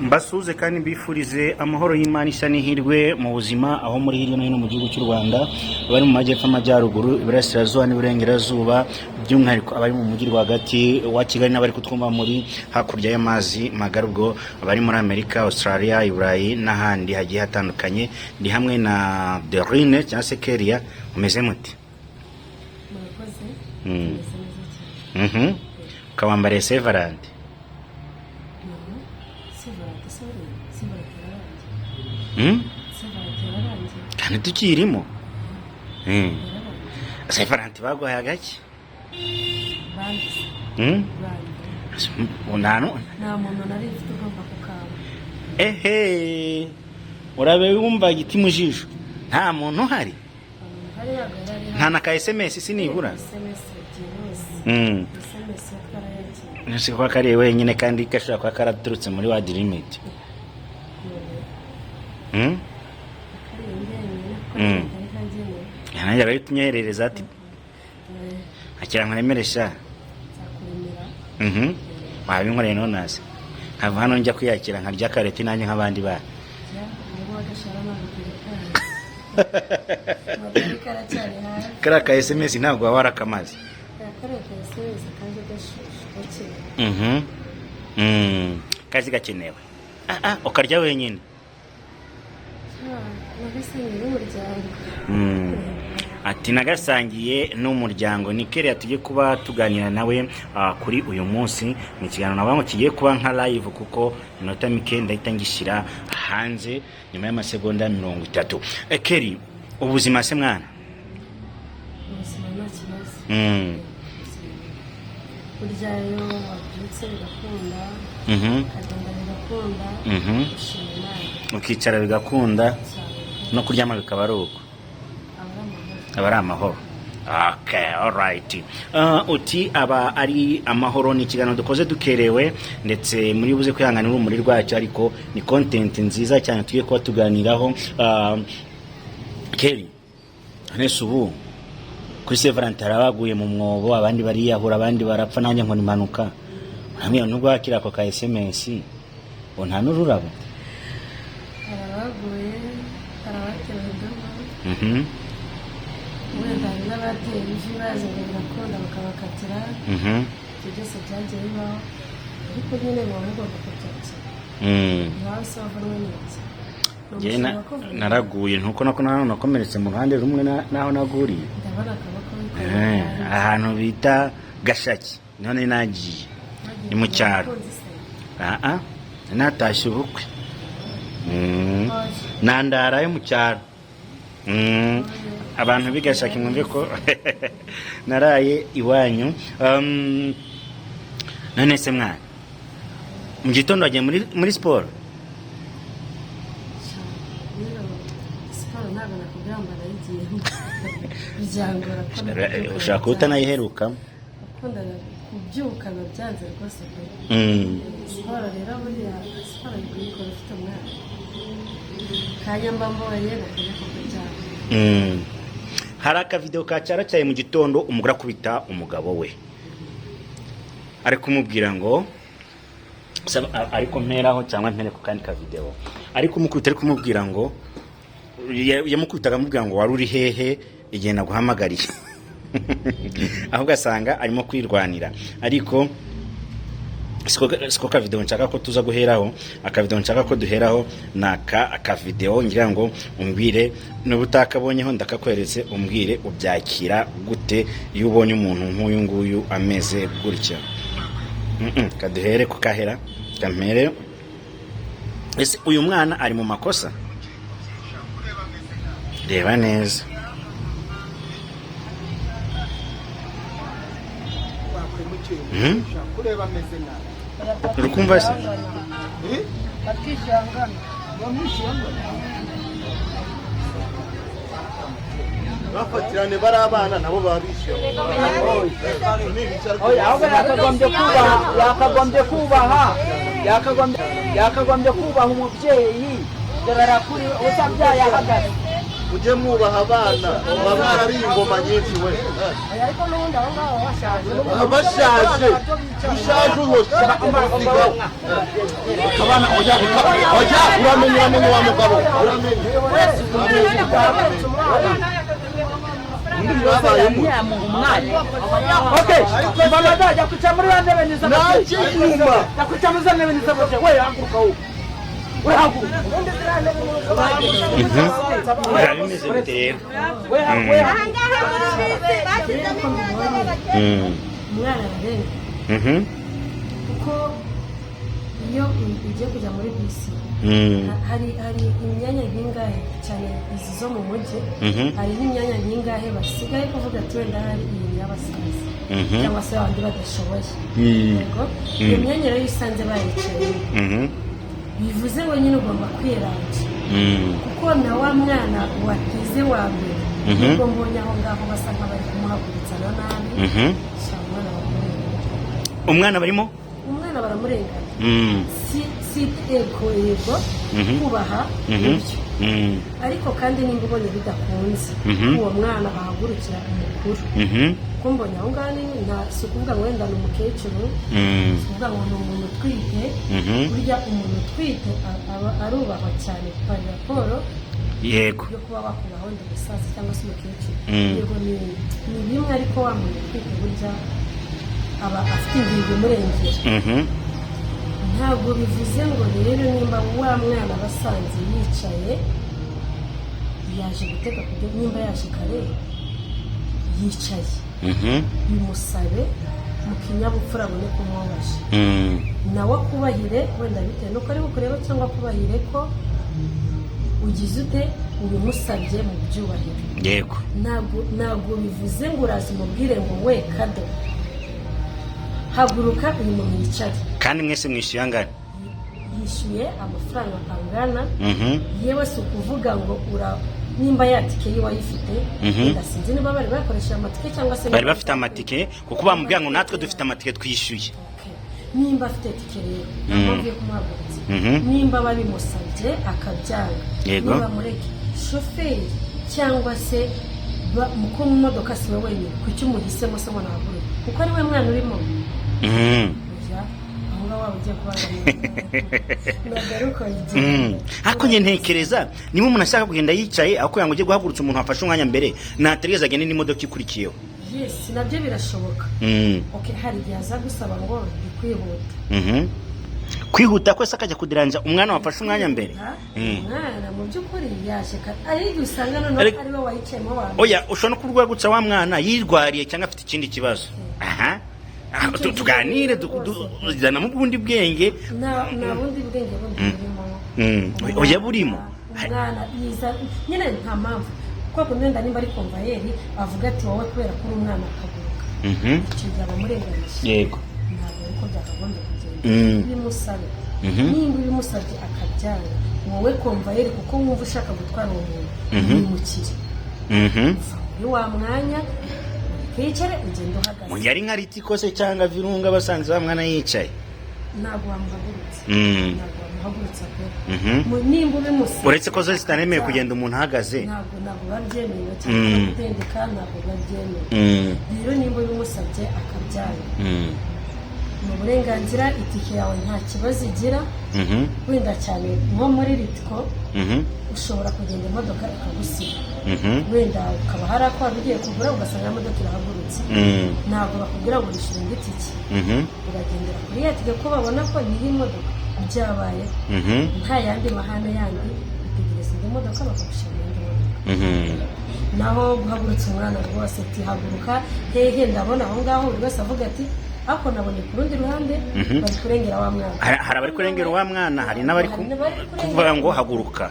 Mbasuhuze kandi mbifurize amahoro y'Imana isa n'ihirwe mu buzima aho muri hirya no hino mu gihugu cy'u Rwanda, abari mu majyepfo, amajyaruguru, iburasirazuba n'iburengerazuba, by'umwihariko abari mu mujyi rwagati wa Kigali n'abari kutwumva muri hakurya y'amazi magari, ubwo abari muri Amerika, Australia, i Burayi n'ahandi hagiye hatandukanye. Ndi hamwe na Dorine cyangwa se Keria. Umeze muti? Murakoze. Tumeze neza cyane. Ukaba wambariye Saint Valentin? Saint Valentin se buriya Saint Valentin yararangiye? Mm? Saint Valentin yararangiye. Kandi tukirimo. Yararangiye. Saint Valentin baguhaye agaki? Bandize. Bandi? Nta Nta muntu nari mfite ugomba kukamba. Ehe, urabe wumva igiti mu jisho, nta muntu uhari. Hari, ntabwo yari ari. Nta na ka SMS sinibura? SMS byihuse. SMS yo twarayakiriye. Nzi ko kari wenyine kandi gashobora kuba karaturutse muri World Remit. Kari njyenyine kuko kari kangenewe. Nanjye arahita ati akira nkuremeresha. Nzakuremera. Wabinkoreye nonase nkava hano njya kwiyakira nkarya kareti nanjye nk'abandi bana. Ya ubu agashara ntabwo kari kazi, ntabwo karacyari hafi. Kariya ka SMS ntabwo waba warakamaze. Kariya ka SMS kaje gashushe gakenewe. Kazi gakenewe. Ah, ah, ukarya wenyine. Nagasangiye n'umuryango. Ati nagasangiye n'umuryango. Ni Keria tujye kuba tuganira nawe kuri uyu munsi. Ni ikiganiro navuga ngo kigiye kuba nka live, kuko iminota mike ndahita ngishyira hanze nyuma y'amasegonda 30. Keri, ubuzima se mwana? Ubuzima nta kibazo. Burya iyo wabyutse bigakunda, ukagenda bigakunda, ushima Imana. Ukicara bigakunda. Cyane. No kuryama bikaba ari uko. Aba ari amahoro. Aba ari amahoro. Okay, alright. Uti aba ari amahoro. Ni ikiganiro dukoze dukerewe, ndetse muri buze kwihanganira urumuri rwacyo, ariko ni content nziza cyane tugiye kuba tuganiraho. Kelly, nese ubu kuri Saint Valentin baguye mu mwobo, abandi bariyahura, abandi barapfa, nanjye nkora impanuka. Uramubwira nubwo wakira ako ka SMS ngo nta n'ururabo? Hari abaguye, hari abatewe indobo. Wenda hari n'abateye ivi bazi ngo birakunda bakabakatira. Ibyo byose byagiye bibaho, ariko nyine muba mugomba kubyakira. Nawe se wavunwe n'iki? Ni Njye umushinga wakuvunye? Naraguye ntuko nako nakomeretse mu ruhande rumwe naho naguriye. Ndabona akaboko wikoreye. Ahantu bita Gashaki niho nari nagiye, ni mu cyaro. Abakunzi se? Ah ah, natashye ubukwe. Nandara yo mu cyaro. Abantu b'i Gashaki mwumve ko naraye iwanyu. None se mwana, mu gitondo wagiye muri siporo? Rero siporo ntabwo nakubwira ngo nayigiyemo, byangora ko nakubyuka. Ushobora kuba utanayiherukamo. Nakundaga kubyuka biba byanze rwose pe. Siporo rero, buriya siporo kuyikora ufite umwana, kanya mba mbonye nakajya kuryama. Hari akavideo ka cyaracyaye mu gitondo, umugore akubita umugabo we, ari kumubwira ngo ariko mperaho cyangwa mpere ku kandi kavideo, ari kumukubita, ari kumubwira ngo yamukubitaga amubwira ngo wari uri hehe igihe naguhamagariye? Ahubwo asanga arimo kwirwanira, ariko siko kavideo nshaka ko tuza guheraho. Akavideo nshaka ko duheraho ni aka akavideo, ngira ngo umbwire niba utakabonyeho, ndakakweretse, umbwire ubyakira gute iyo ubonye umuntu nk'uyu nguyu ameze gutya. Kaduhere ku kahera kampere. Ese uyu mwana ari mu makosa? Reba neza. Kureba ameze nabi. Uri kumva se? Bakishyura angana. Bamwishyura angana, bafatirane bari abana nabo baba bishyuye. Oya, ahubwo yakagombye kubaha, yakagombye kubaha umubyeyi. Dore arakuri usabyaye ahagaze. Mujye mwubaha abana, muba mwarariye ingoma nyinshi we. Ariko n'ubundi aho ngaho bashaje. Bashaje, ushaje uhosha usigaho akabana. Oya, oya, uramenye, uramenye wa mugabo, uramenye, uramenye. Mwabayemo. Okay, mbabada jya kwicara muri ya ntebe niza. Nanjye inyuma. Jya kwicara muri za ntebe niza gutya. We haguruka, wowe we haguruka. Biba bimeze bite rero? We we. Umwana ararenga, kuko iyo ugiye kujya muri bisi, hari imyanya nk'ingahe, cyane izi zo mu mujyi, hari n'imyanya nk'ingahe basigaye kuvuga ati wenda hari iyi ni iy'abasaza cyangwa se abandi badashoboye. Yego, iyo myanya rero iyo usanze bayicayemo, bivuze ngo nyine ugomba kwiranja, kuko na wa mwana wateze wa mbere, nubwo mbonye aho ngaho basa nk'abari kumuhagurutsana nabi, sha, umwana baramurenganya. Umwana barimo. Umwana baramurenganya. Si ego, yego, kubaha nibyo, ariko kandi nimba ubonye bidakunze, uwo mwana bahagurukira umukuru, kuko mbonye aho ngaho nta si ukuvuga ngo wenda ni umukecuru, si ukuvuga ngo ni umuntu utwite. Burya umuntu utwite aba arubahwa cyane par rapport yo kuba wakubaha wenda umusaza cyangwa se umukecuru. Yego, ni bimwe, ariko wa muntu utwite burya aba afite ingingo imurengera. Ntabwo bivuze ngo rero nimba wa mwana basanze yicaye, yaje guteka, kujya nimba yaje kare yicaye, bimusabe mu kinyabupfura abone kumwubasha, nawe akubahire wenda bitewe n'uko ari bukureba, cyangwa akubahire ko ugize ute, ubimusabye mu byubahiro. Ntabwo bivuze ngo uraza umubwire ngo we kado, haguruka uyu muntu yicare. Kandi mwese mwishyuye angana. Yishyuye amafaranga angana. Yewe, si ukuvuga ngo ura nimba ya tike yiwe ayifite, wenda sinzi niba bari bakoresheje amatike cyangwa se Bari bafite amatike, kuko bamubwira ngo natwe dufite amatike twishyuye. Okay. Nimba afite tike rero, nta mpamvu yo kumuhagurutsa. Nimba babimusabye akabyanga, niba mureke shoferi cyangwa se ko mu modoka si we wenyine, kuki umuhisemo se ngo nahaguruke kuko ari we mwana urimo? Oya, aho ngaho waba ugiye kubangamira, ntabwo ari uko bigenda. Ariko njye ntekereza niba umuntu ashaka kugenda yicaye, aho kugira ngo ujye guhagurutsa umuntu wafashe umwanya mbere, nategereza agende n'imodoka ikurikiyeho. Yes, nabyo birashoboka. Okay, hari igihe aza gusaba ngo ndi kwihuta. Kwihuta kwese akajya kudiranja umwana wafashe umwanya mbere. Umwana mu by'ukuri yaje kare, ari igihe usanga noneho ari we wayicayemo wa mbere. Oya, ushobora no kurwagutsa wa mwana yirwariye cyangwa afite ikindi kibazo. Aha. Ah, tuganire zanamo ubundi bwenge. Nta bundi bwenge bundi burimo. Oya, burimo. Umwana yiza nyine nta mpamvu, kuko kundi wenda nimba ari komvayeri avuga ati wowe kubera ko uri umwana akaguruka, icyo gihe aba amurenganyije. Ntabwo ariko byakagombye kugenda. Bimusabe, nimba ubimusabye akabyanga, wowe komvayeri, kuko wumva ushaka gutwara uwo muntu, wimukire, va muri wa mwanya, ureke yicare, ugende uhagaze. Mu gihe ari nka Ritco se cyangwa Virunga, basanze wa mwana yicaye? Ntabwo wamuhagurutsa. Ntabwo wamuhagurutsa pe. Nimba ubimusabye Uretse ko zo zitanemewe kugenda umuntu ahagaze. Ntabwo biba byemewe, cyangwa gutendeka ntabwo biba byemewe. Rero nimba ubimusabye akabyanga, ni uburenganzira, itike yawe nta kibazo igira. Wenda cyane nko muri Ritco, ushobora kugenda imodoka ikagusiga, wenda ukaba hari ako wari ugiye kugura, ugasanga imodoka irahagurutse. Ntabwo bakubwira ngo wishyura indi tike, uragendera kuri ya tike ko babona ko nyiri imodoka byabaye, nta yandi mahane yandi, utegereza indi modoka bakagushyira mu yindi modoka. Naho guhagurutsa umwana rwose ati haguruka hehe, ndabona aho ngaho buri wese avuga ati ariko nabonye ku rundi ruhande bari kurengera wa mwana. Hari abari kurengera wa mwana, hari n'abari Hari n'abari kurengera. kuvuga ngo haguruka.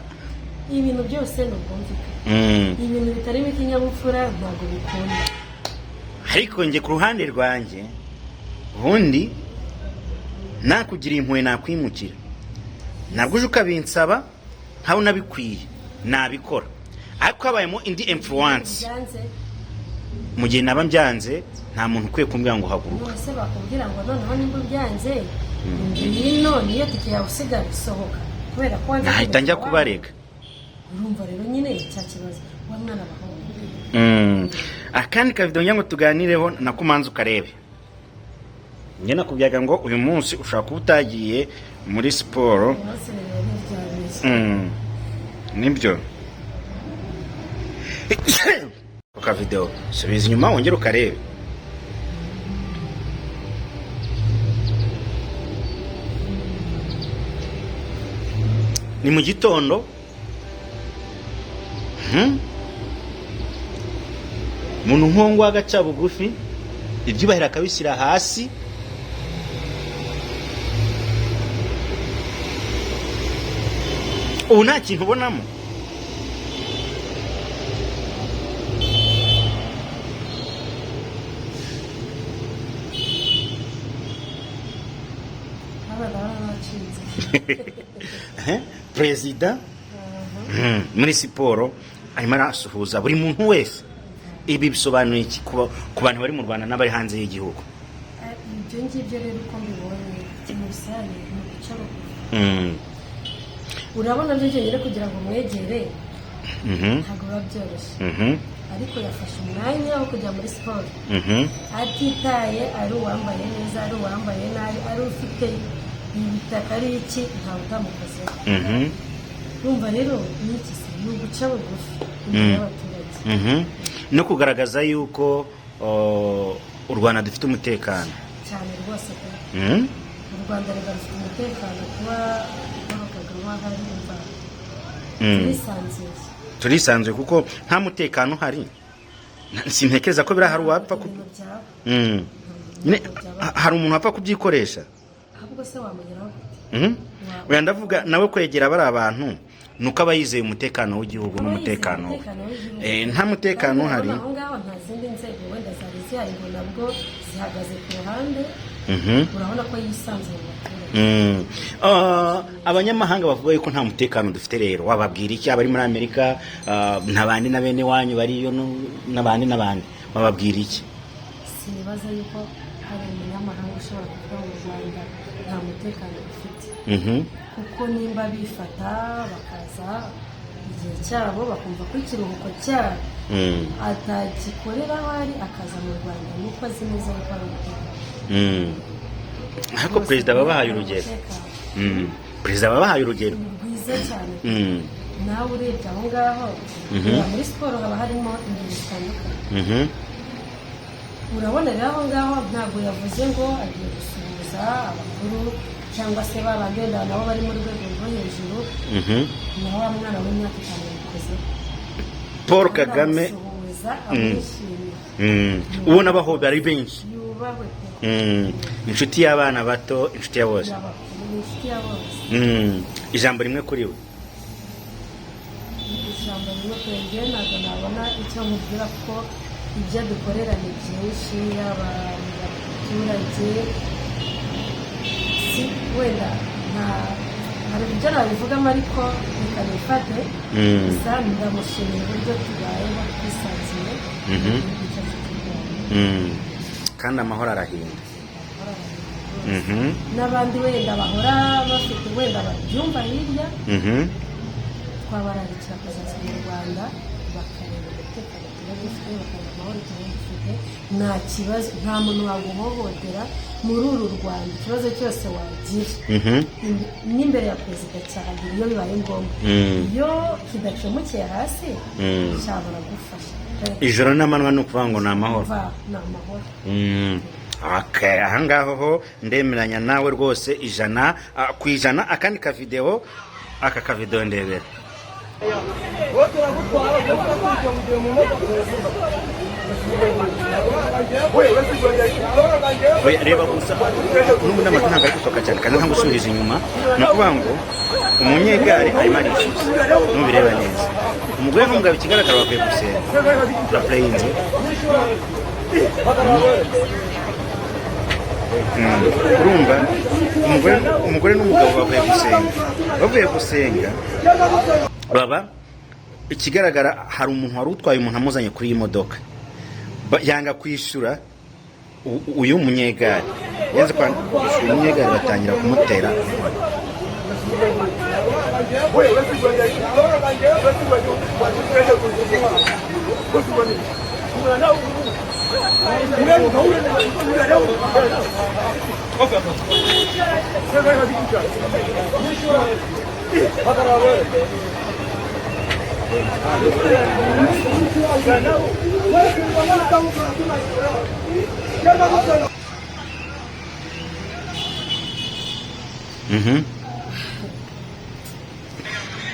Ibintu byose ni ubwumvikane. Ibintu bitarimo ikinyabupfura ntabwo bikunda. Ariko njye ku ruhande rwanjye, ubundi nakugira impuhwe nakwimukira, nabwo uje ukabinsaba nkaho unabikwiye nabikora, ariko habayemo indi influence. Byanze. Mu gihe naba mbyanze, nta muntu ukwiye kumbwira ngo haguruka. None se bakubwira ngo noneho nimba ubyanze, ngwino niyo tike yawe usigara, isohoka kubera ko wanze Nahita njya kureka kubarega. Urumva rero nyine cya kibazo. Wa mwana abaho. Akandi kavideo ngira ngo tuganireho nako umanza ukarebe. Njye nakubwiraga ngo uyu munsi ushobora kuba utagiye muri siporo. Umunsi rero ntibyabeshye. Nibyo, ako kavideo subiza inyuma wongere ukarebe. Ni mu gitondo. Umuntu nk'uwo nguwo agaca bugufi, ibyubahiro akabishyira hasi. Ubu nta kintu ubonamo. Abana baba bacitse. Perezida muri siporo arimo arasuhuza buri muntu wese. Ibi bisobanuye iki ku bantu bari mu Rwanda n'abari hanze y'igihugu? Ibyo ngibyo rero, uko mbibonye, ikintu bisobanuye ni uguca bugufi. Urabona byo byonyine kugira ngo umwegere ntabwo biba byoroshye, ariko yafashe umwanya wo kujya muri siporo atitaye ari uwambaye neza, ari uwambaye nabi, ari ufite ibitaka, ari iki, ntawe utamukozeho. Urumva rero ni iki se? Ni uguca bugufi imbere y'abaturage. No kugaragaza yuko u Rwanda dufite umutekano. Cyane rwose pe. U Rwanda reba rufite umutekano. Kuba Paul Kagame ahari, umva, turisanzuye. Turisanzuye kuko nta mutekano uhari. Sintekereza ko biriya hari uwapfa ku Ibintu byaba Nyine, hari umuntu wapfa kubyikoresha. Ahubwo se wamugeraho gute? Oya, ndavuga nawe kwegera bari abantu ni uko aba yizeye umutekano w'igihugu n'umutekano we. Nta mutekano uhari. Aho ngaho nta zindi nzego wenda zari zihari ngo nabwo zihagaze ku ruhande. Urabona ko yisanzuye mu baturage. Abanyamahanga bavuga yuko nta mutekano dufite rero, wababwira iki? Abari muri Amerika, ntabandi na bene wanyu bariyo n'abandi n'abandi, wababwira iki? Sinibaza yuko hari umunyamahanga ushobora kuvuga ngo u Rwanda nta mutekano rufite, kuko nimba bifata bakaza igihe cyabo bakumva ko ikiruhuko cyabo atagikorera aho ari akaza mu Rwanda, nuko azi neza yuko ari umutekano. Ariko perezida babahaye urugero. Perezida babahaye urugero. Ni rwiza cyane. Nawe urebye aho ngaho muri siporo haba harimo ingeri zitandukanye. Urabona rero aho ngaho ntabwo yavuze ngo agiye gusuhuza abakuru cyangwa se ba bandi wenda nabo bari mu rwego rwo hejuru. Na wa mwana w'imyaka 5 yabikoze. Paul Kagame aramusuhuza, amwishimiye. Ubona bahobera ari benshi. Yubahwe pe. Inshuti y'abana bato, inshuti ya bose. Y'abakuru, ni inshuti ya bose. Ijambo rimwe kuri we. Ijambo rimwe kuri njye, ntabwo nabona icyo mubwira kuko ibyo dukorera ni byinshi, yaba mu baturage, si wenda nta hari uburyo nabivugamo, ariko reka nifate. Gusa ndamushimira uburyo tubayeho twisanzuye mu gihugu cyacu cy'u Rwanda. Kandi amahoro arahinda. N'abandi wenda bahora bafite wenda babyumva hirya, twabararikira kuzaza mu Rwanda bakareba umutekano tuba dufite, bakareba amahoro tuba dufite. Nta kibazo, nta muntu waguhohotera muri uru Rwanda. Ikibazo cyose wagira n'imbere ya perezida cyahagera iyo bibaye ngombwa. Iyo kidakemukiye hasi, cyabura gufasha. Ijoro n'amanywa ni ukuvuga ngo ni amahoro. Va, ni amahoro. Okay, aha ngaho ho ndemeranya nawe rwose 100%. Akandi kavideo, aka kavideo ndebera. Oya, reba gusa n'ubundi amajwi ntabwo ari gusohoka cyane kandi ntabwo usubiriza inyuma. Ni ukuvuga ngo umunyegare arimo arishyuza, nubireba neza umugore n'umugabo, ikigaragara bavuye gusenga, turapureyinze. Urumva umugore n'umugabo bavuye gusenga, bavuye gusenga baba ikigaragara hari umuntu wari utwaye umuntu amuzanye kuri iyi modoka. Yanga kwishyura uyu munyegare, yanze kwishyura umunyegare, batangira kumutera inkoni.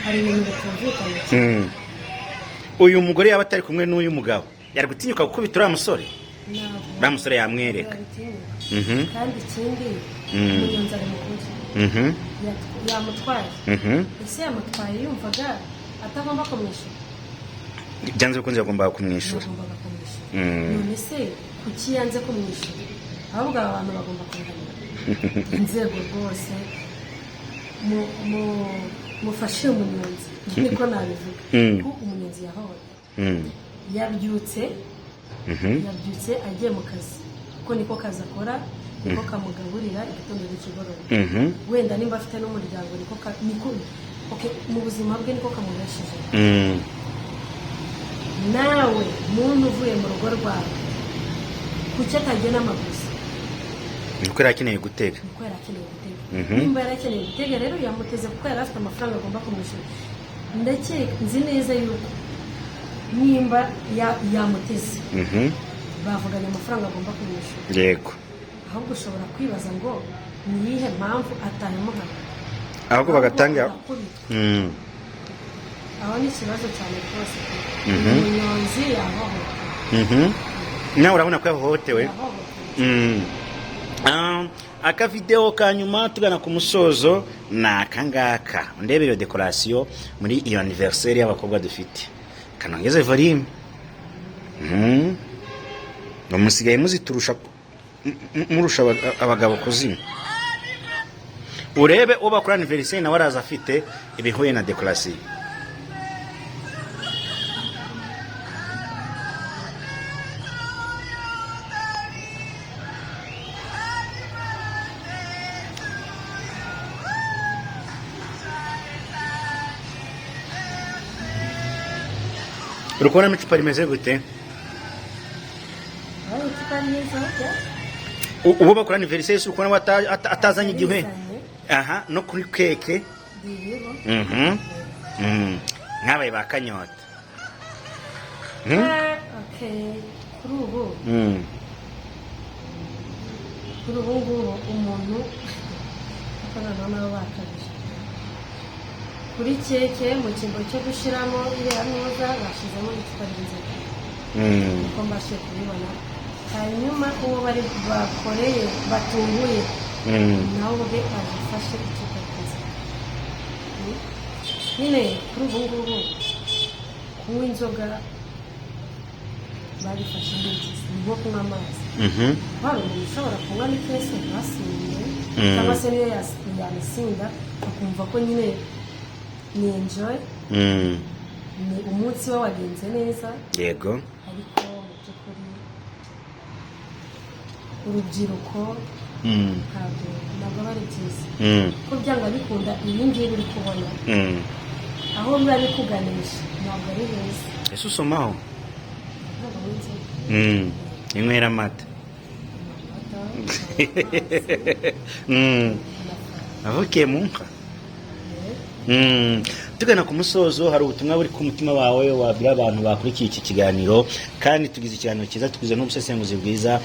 Hari ibintu bitumvikana cyane. Uyu mugore yaba atari kumwe n'uyu mugabo, yari gutinyuka gukubita uriya musore? Ntabwo. Uriya musore yamwereka. Yabitinyuka. Kandi ikindi, umunyonzi ari mukuru. Yamutwaye. Ese yamutwaye yumvaga atagomba kumwishyura? Byanze bikunze yagombaga kumwishyura. Yagombaga kumwishyura. None se kuki yanze kumwishyura? Ahubwo aba bantu bagomba kubihanira inzego rwose. Mufashe umunyonzi, niko nabivuga, kuko umunyonzi yahohotewe. Yabyutse, yabyutse agiye mu kazi, kuko niko kazi akora, niko kamugaburira igitondo n'ikigoroba. Wenda nimba afite n'umuryango, niko niko, okay, mu buzima bwe niko kamubesheje. Nawe muntu uvuye mu rugo rwawe, kuki atagiye n'amaguru? Niko yari akeneye gutega. Kuko yari akeneye gutega. Nimba yari akeneye gutega rero, yamuteze kuko yari afite amafaranga agomba kumwishyura. Ndakeka, nzi neza yuko nimba yamuteze, bavuganye amafaranga agomba kumwishyura. Ahubwo ushobora kwibaza ngo ni iyihe mpamvu atayamuhaye? Ahubwo bagatanga. Arakubitwa. Aho ni ikibazo cyane rwose. Umunyonzi yahohotewe. Nawe urabona ko yahohotewe. Yahohotewe. Akavideo ka nyuma tugana ku musozo ni akangaka. Ndebe iyo décoration muri iyo anniversaire y'abakobwa dufite. Kanongeze volume. Ngo musigaye muziturusha, murusha abagabo kuzinywa. Urebe uwo bakora anniversaire, nawe araza afite ibihuye na décoration. Uri kubonamo icupa rimeze gute? Aho icupa ryiza. Uwo bakora anniversaire, si ukubona ko atazanye igihe? Rizanye. Aha no kuri keke. Ririho. Mwabaye ba kanyota. Mhm. Ah, okay, kuri ubu, kuri ubu ngubu umuntu, ariko noneho nabo bakabije. Kuri keke, mu cyimbo cyo gushyiramo iriya ntuza, bashyizemo icupa ry'inzoga. Uko mbashije kubibona. Hanyuma uwo bari bakoreye batunguye, nawe ubwe agifashe icupa ry'inzoga. Nyine kuri ubu ngubu kunywa inzoga babifashe nk'ikizi, ni nko kunywa amazi. Hari umuntu ushobora kunywa n'ikese ntasinde, cyangwa se niyo yanasinda akumva ko nyine ni enjoy, ni umunsi we wagenze neza. Ariko mu by'ukuri urubyiruko, ntabwo aba ari byiza, ko byanga bikunda ibi ngibi uri kubona, aho biba bikuganisha ntabwo ari heza. Ese usomaho? Ntabwo ari inzoga. Inywera amata. Amata, amazi, na fanta. Navukiye mu nka. Tugana ku musozo, hari ubutumwa buri ku mutima wawe wabwira abantu bakurikiye iki kiganiro? Kandi tugize ikiganiro cyiza, tugize n'ubusesenguzi bwiza.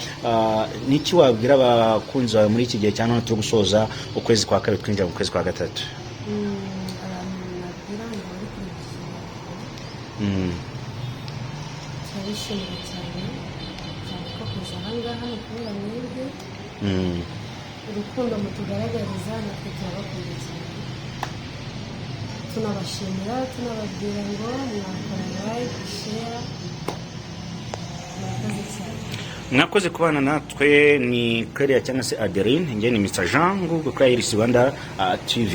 Niki wabwira abakunzi bawe muri iki gihe cya none turi gusoza ukwezi kwa kabiri, twinjira mu kwezi kwa gatatu? Abantu nabwira ngo bari kureba iki kiganiro, turabishimira cyane cyane ko kuza aha ngaha ni ukubera mwebwe. Urukundo mutugaragariza, natwe turabakunda cyane. Tunabashimira, tunababwira ngo mwakora like, share. Murakoze cyane. Mwakoze kubana natwe. Ni Claria cyangwa se Adeline, njye ni Mr Jean Ngugu kuri Iris Rwanda TV.